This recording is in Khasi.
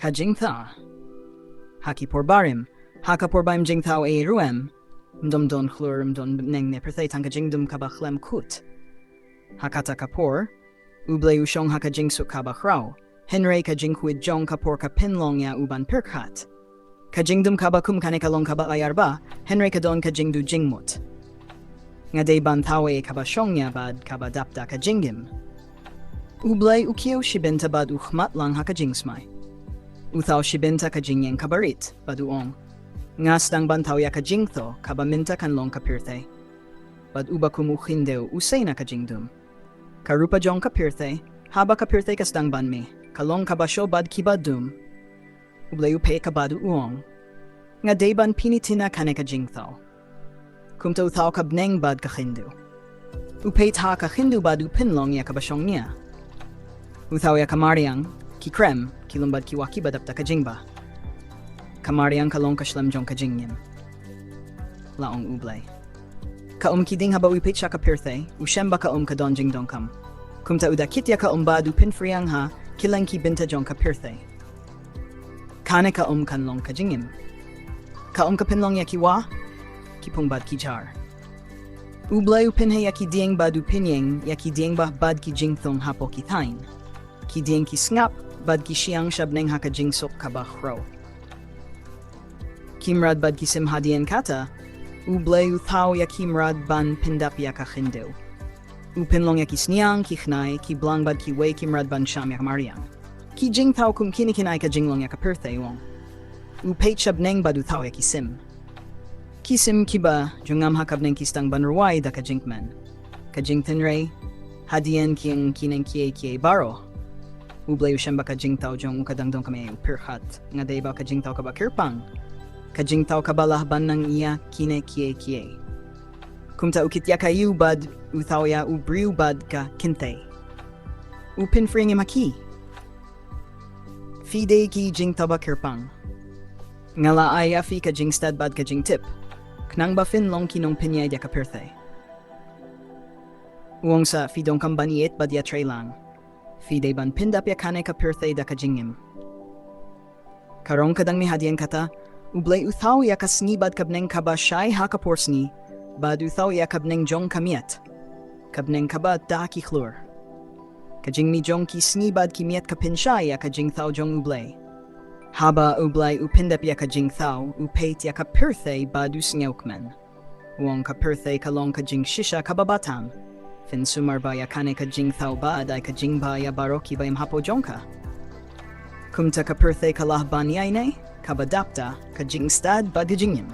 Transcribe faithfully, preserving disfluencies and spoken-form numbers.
Ka jingthaw. Ha ki por barim, ha ka por ba ym jingthaw ei ruh em, ym don khlur, ym don bneng ne pyrthei, tang ka jingdum kaba khlem kut. Ha kata ka por, U Blei u shong ha ka jingsuk kaba khraw, hynrei ka jingkhuid jong ka por ka pynlong ïa u ban pyrkhat. Ka jingdum kaba kum kane ka long kaba aiar bha, hynrei ka don ka jingduh jingmut. Nga dei ban thaw ei kaba shong ïa bad kaba dap da ka jingim. U Blei u kiew shi bynta bad u khmat lang ha ka jingsmai. U thaw shi bynta ka jingïeng kaba rit bad u ong, nga sdang ban thaw ïa ka jingthaw kaba mynta kan long ka pyrthei. Bad uba kum u khyndew u sei na ka jingdum. Ka rupa jong ka pyrthei, haba ka pyrthei ka sdang ban mih, ka long kaba sho bad kiba dum. U Blei u peit ka bad u ong, nga dei ban pyni tynrai kane ka jingthaw. Kumta u thaw ka bneng bad ka khyndew. U peit ha ka khyndew bad u pynlong ïa kaba shong nia. U thaw ïa ka mariang, ki krem, ki lum bad ki wah kiba dap da ka jingbha. Ka mariang ka long ka shlem jong ka jingim. La ong U Blei. Ka um ki dieng. Haba u peit sha ka pyrthei, u shem ba ka um ka don jingdonkam. Kumta u da kit ïa ka um bad u pynphriang ha kylleng ki bynta jong ka pyrthei. Kane ka um kan long ka jingim. Ka um ka pynlong ïa ki wah, ki pung bad ki jar. U Blei u pynheh ïa ki dieng bad u pynïeng ïa ki dieng bah bad ki jingthung hapoh ki thaiñ. Ki dieng ki sngap bad ki shyiang sha bneng ha ka jingsuk kaba khraw. Ki mrad bad ki sim. Hadien kata, U Blei u thaw ïa ki mrad ban pyndap ïa ka khyndew. U pynlong ïa ki sniang, ki khnai, ki blang bad kiwei ki mrad ban sham ïa ka mariang. Ki jingthaw kum kine kin ai ka jinglong ïa ka pyrthei, u ong. U peit sha bneng bad u thaw ïa ki sim. Ki sim kiba ju ngam ha ka bneng ki sdang ban rwai da ka jingkmen, ka jingtynrai, hadien ki ïeng ki neng kiei kiei baroh. U Blei u shem ba ka jingthaw jong u ka dang donkam. U pyrkhat, nga dei ba ka jingthaw kaba kyrpang, ka jingthaw kaba lah ban nang ïa kine kiei kiei. Kumta u kit ïa ka ïew bad u thaw ïa u briew bad ka kynthei. U pynphriang ïa ki. Phi dei ki jingthaw ba kyrpang. Nga la ai ïa phi ka jingstad bad ka jingtip, khnang ba phin long ki nongpynïaid ïa ka pyrthei. U ong sa, phi donkam ban ïeit bad ïatreilang. Phi dei ban pyndap ïa kane ka pyrthei da ka jingim. Ka rong ka dang mih. Hadien kata, U Blei u thaw ïa ka sngi bad ka bneng kaba shai ha ka por sngi, bad u thaw ïa ka bneng jong ka miet, ka bneng kaba da ki khlur. Ka jingmih jong ki sngi bad ki miet ka pynshai ïa ka jingthaw jong U Blei. Haba U Blei u pyndap ïa ka jingthaw, u peit ïa ka pyrthei bad u sngewkmen. U ong, ka pyrthei ka long ka jingshisha kaba bha tam. Phin sumar bha ïa kane ka jingthaw bad ai ka jingbha ïa baroh kiba im hapoh jong ka. Kumta ka pyrthei ka lah ban ïaineh, kaba dap da ka jingstad bad ka jingim.